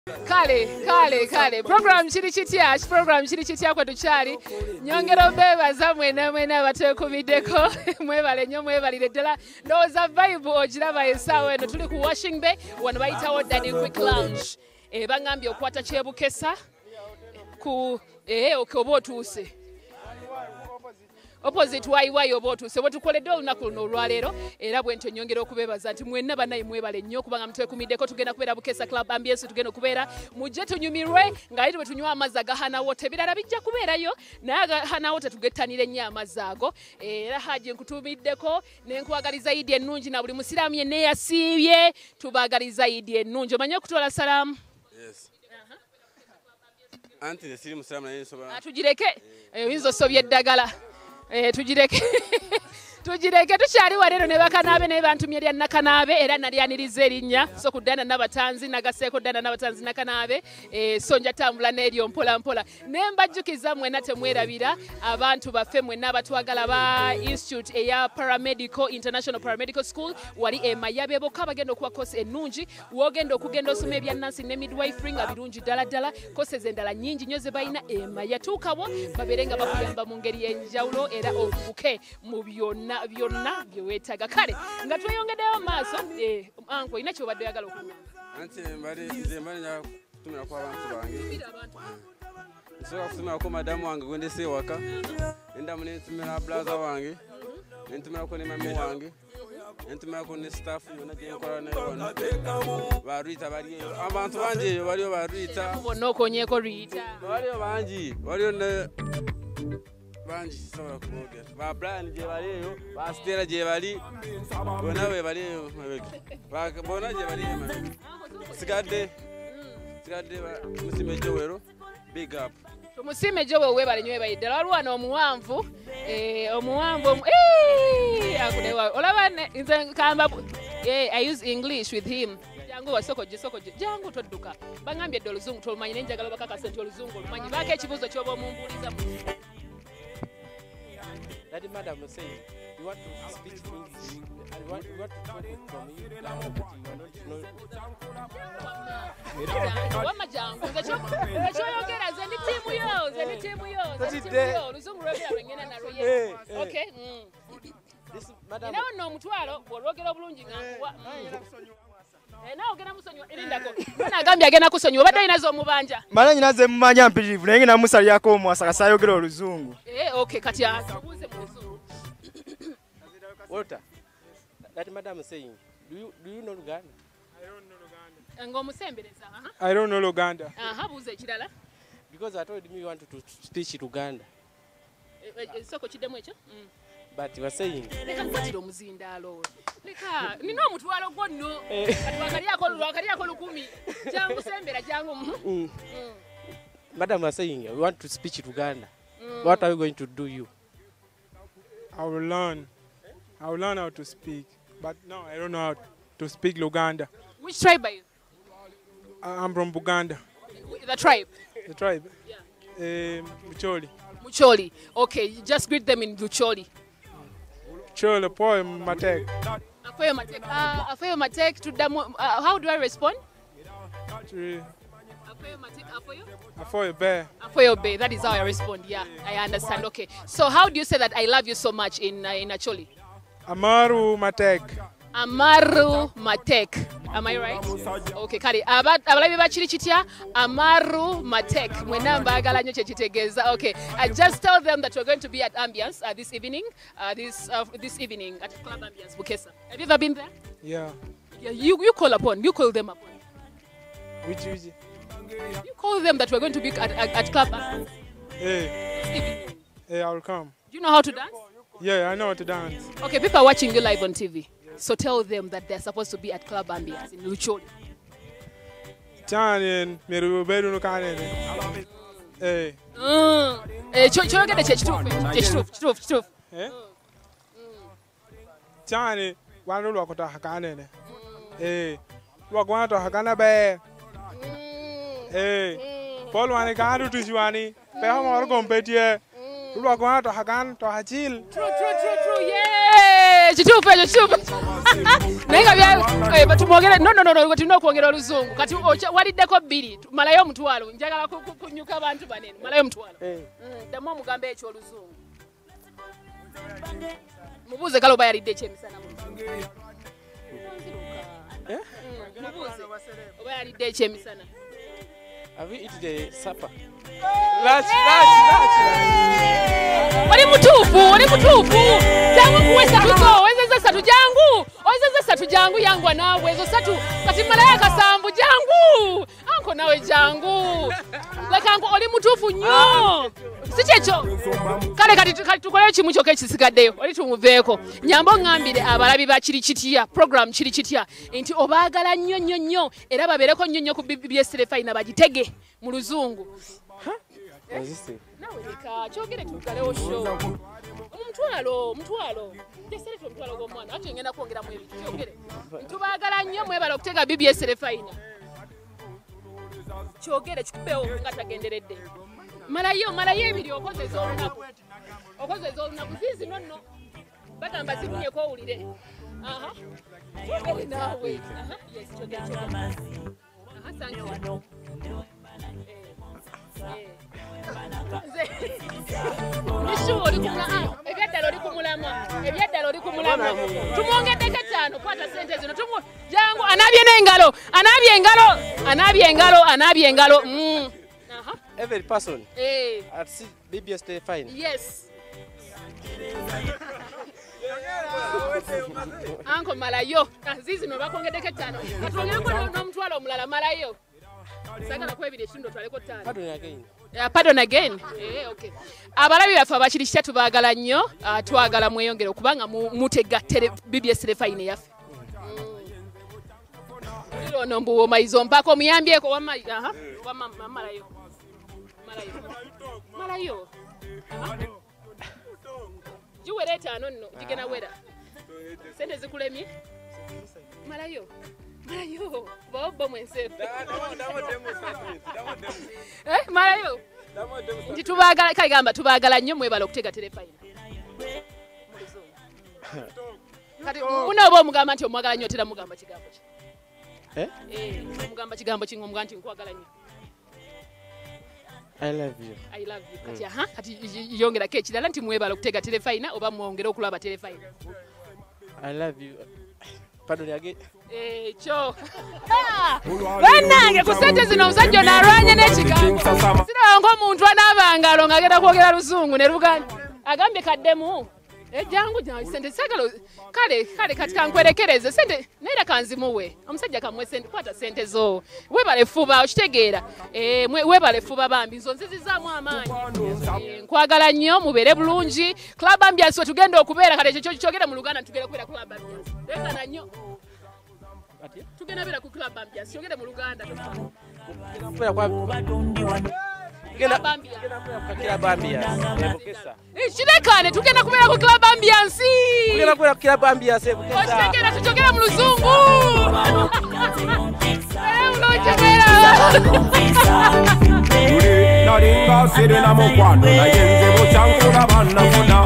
Kale, kale, kale. Program Kiri Kitya, program Kiri Kitya kwe tukyali. Nyongera mbebaza mwena mwena abatwekumiddeko. Mwebale nnyo, mwebalire ddala. Ndowooza vibe ogiraba essaawa eno. Tuli ku Washing Bay, wano bayitawo Daddy Quick Lounge. Baŋŋambye okwata Kyebukesa ku okay, oba otuuse. Opposite YY oba otuuse. Bwe tukoledde olunaku luno olwaleero, era bwe ntyo nnyongera okubeebaza nti mwenna bannaye mwebale nnyo kubanga mutwekumiddeko. Tugenda kubeera Bukesa Club Ambience, tugenda okubeera mujje tunyumirwe ng'ali bwe tunywa amazzi aga Water. Ebirala bijja kubeerayo naye aga Water tugettanire nnyo amazzi ago. Era Haji nkutumiddeko ne nkwagaliza Idi ennungi na buli musiraamu yenna eyasiibye tubaagaliza Idi ennungi. Omanyi okutwala salaamu? Yes. Anti siri musiraamu naye nsobola. Tugireke, oyinza osobya eddagala. Tugireke. Tugireke tukyali wano ne bakanaabe naye bantumye lya Nakanaabe era nalyaniriza erinnya so ku Ddana Nabatanzi nagaseeko Ddana Nabatanzi Nakanaabe, so nja tambula n'eryo mpola mpola. Ne mbajjukiza mwenna temwerabira abantu baffe mwenna abatwagala ba institute eya Paramedical International Paramedical School wali e Mayabe bokka bagenda okuwa course ennungi wogenda okugenda osoma ebya nursing ne midwifery nga birungi ddala ddala. Courses endala nnyingi nnyo ze balina e Maya, tuukawo babeere nga bakuyamba mu ngeri y'enjawulo era ovubuke mu byonna byonna bye weetaaga. Kale nga tweyongeddeyo mu maaso, anko olina ky'obadde oyagala okugamba? Anti mbadde nze mbadde njagala kutumirako abantu bange. Nsobola kutumirako madamu wange gwe ndese ewaka, nendamu nentumira brother wange, nentumirako ne mami wange, nentumirako ne staff yonna gye nkola nayo wano. Ba Rita bali eyo, abantu bangi eyo baliyo ba Rita. Bonna okonyeeko Rita. Baliyo bangi, baliyo ne bangi sobola kuboogera. Ba Brian gye bali eyo, ba Stella gye bali, bonna bwe bali eyo mabega. Bonna gye bali eyo mabega. Sigadde Musiime Joel, big up. Musiime Joel weebale nnyo, weebale ddala. Waliwo wano omuwanvu, omuwanvu, olaba nze nkamba, I use English with him. Jangu wasoko gye, soko gye, jangu todduka. Bangambye dda oluzungu tolumanyi naye njagala obakakase nti oluzungu olumanyi. Baako ekibuuzo ky'oba omumbuuliza. Daddy madam say you want to speak English. You want to talk from you, but you are not know. Wamma jangu nze kyoyogera nze ndi ttiimu yo, nze ndi ttiimu yo, nze ndi ttiimu yo. Oluzungu lwogera lwe ngenda nalwo ye. Okay. This madam. Nawe nno omutwalo bw'olwogera obulungi nga nkuwa. Nawe ogenda musonyiwa erindako. Mwana agambye agenda kusonyiwa, obadde olina z'omubanja. Mala nyina ze mumanja mpitirivu naye ngenda musalirako omwasa kasayogera oluzungu. Okay, kati akubuuze mu luzungu. Walter, that madam saying, do you know Luganda? I don't know Luganda. Ng'omusembereza. I don't know Luganda. Buuza ekirala. Because I told me you wanted to teach Luganda. Soko kiddemu ekyo? But you are saying. Leka nkwatire omuzindaalo. Leka, nina omutwalo gwo nno. Kati lwakalyako 1000. Jangu sembera, jangu. Madam was saying, we want to speak Luganda. What are we going to do you? I will learn. I will learn how to speak. But no, I don't know how to speak Luganda. Which tribe are you? I'm from Buganda. The tribe? The tribe? Yeah. Mucholi. Mucholi. Okay, you just greet them in Mucholi. Choli, poem, matek. Afoyo matek. Afoyo matek to damo. How do I respond? Afoyo matek, afoyo? Afoyo be. Afoyo be. That is how I respond. Yeah, I understand. Okay. So how do you say that I love you so much in Acholi? Amaru matek. Amaru matek. Am I right? Okay, kale abalabi ba Kiri Kitya, Amaru matek. Mwenna mbaagala nnyo kye kitegeeza. Okay, I just tell them that we're going to be at Ambience this evening. This evening at Club Ambience Bukesa. Have you ever been there? Yeah. Yeah, you call upon. You call them upon. Which is it? You call them that we're going to be at Club Ambience. Hey. This evening. Hey, I will come. Do you know how to dance? Yeah, I know how to dance. Okay, people are watching you live on TV. So tell them that they're supposed to be at Club Ambience in Lucholi. Chanin, meru kanene. Eh. Choyogedde kye kituufu, kituufu, kituufu. Eh? Chani, wano lwakota hakanene. Eh. Lwakwana hakana be. Eh. Paul wani kanu tujuani. Peho moro kompetie. Lwakwana hakan to hachil. True, true, true, true. Yeah. Kituufu ekyo, kituufu. Naye nga tumwogere no tulina okwongera oluzungu. Kati waliddeko 2 malayo omutwalo. Njagala kunyuka abantu banene. Malayo omutwalo. Ddamu omugambe ekyo oluzungu. Mubuuze kale oba yalidde ekyemisana mu luzungu. Mubuuze oba yalidde ekyemisana. Have you eaten the supper? Lunch. Oli mutuufu. Jangu nkuwe 3 zo, owezezza 3 jangu. Owezezza 3 jangu yangwa naawe ezo 3. Kati malayo akasanvu jangu. Anko naawe jangu. Leka anko oli mutuufu nnyo. Si kyekyo. Kale kati tukoleyo kimu kyokka ekisigaddeyo. Oli tumuveeko. Nyamba oŋŋambire abalabi ba Kiri Kitya, program Kiri Kitya nti obaagala nnyo nnyo nnyo era babeereko nnyo nnyo ku BBS Terefayina bagitege mu luzungu. Nawe leka kyogere tuggalewo show. Omutwalo. Teserete omutwalo gw'omwana. Ate ngenda kwongeramu ebintu kyogere. Ntubaagala nnyo mwebale okutega BBS Terefayina. Kyogere kikupewo nga tagenderedde. Malayo ebiri okoze ez'olunaku. Okoze ez'olunaku zizi nonno. Bagamba zibunyeko owulire. Aha. Kyogere naawe. Aha. Yes, kyogere. Aha, thank you. Ebyaddala oli ku mulamwa. Tumwongeddeko 5 kwata sente zino. Jangu anaabye n'engalo. Anaabye engalo. Every person at BBS Terefayina. Yes. Anko malayo. Zizi no bakwongeddeko 5. Katwongereko n'omutwalo omulala malayo. Sagala kwebiri ekitundu otwaleko 5. Pardon again. Pardon again. Okay. Abalabi baffe abakiri kitya tubaagala nnyo, twagala mweyongere okubanga mutega BBS Terefayina yaffe. Ono mbu omayizo mpaka omuyambyeko wamma aha wamma malayo. Malayo. Giwera 5 nno gigenda wera. Sente zikulemye? Malayo. Bobo mwensefu. Malayo. Nti tubaagala kale gamba tubaagala nnyo mwebale okutega Terefayina. Kati muno oba omugamba nti omwagala nnyo otera mugamba kigambo ki? Omugamba kigambo ki ng'omugamba nti nkwagala nnyo? I love you. I love you. Kati aha kati yongerako ekirala nti mwebale okutega Terefayina oba mwongere okulaba Terefayina. I love you. Pardon again. Ekyo. Bannange ku ssente zino omusajja ono alwanye n'ekigambo. Siraba ng'omuntu anaaba ngalo ng'agenda kwogera luzungu ne Luganda. Agambye kaddemu. Jangu sente sagala kale kati kankwerekereze sente naera kanzimuwe. Omusajja kamuwe sente kwata sente zo. Webale fuba okitegeera. Webale fuba bambi nzo nzizizaamu amaanyi. Nkwagala nnyo mubeere bulungi. Club Ambiance we tugenda okubeera kale ekyo kyogere mu Luganda tugenda kubeera Club Ambiance. Lekana nnyo. Tugenda beera ku Club Ambiance kyogere mu Luganda. Kirekane tugenda kubeera ku Club Ambiance. Tugenda kubeera ku Club Ambiance. Okitegeera tukyogera mu luzungu. Nalinga sirina mukwano naye nze bukyankula bannafuna.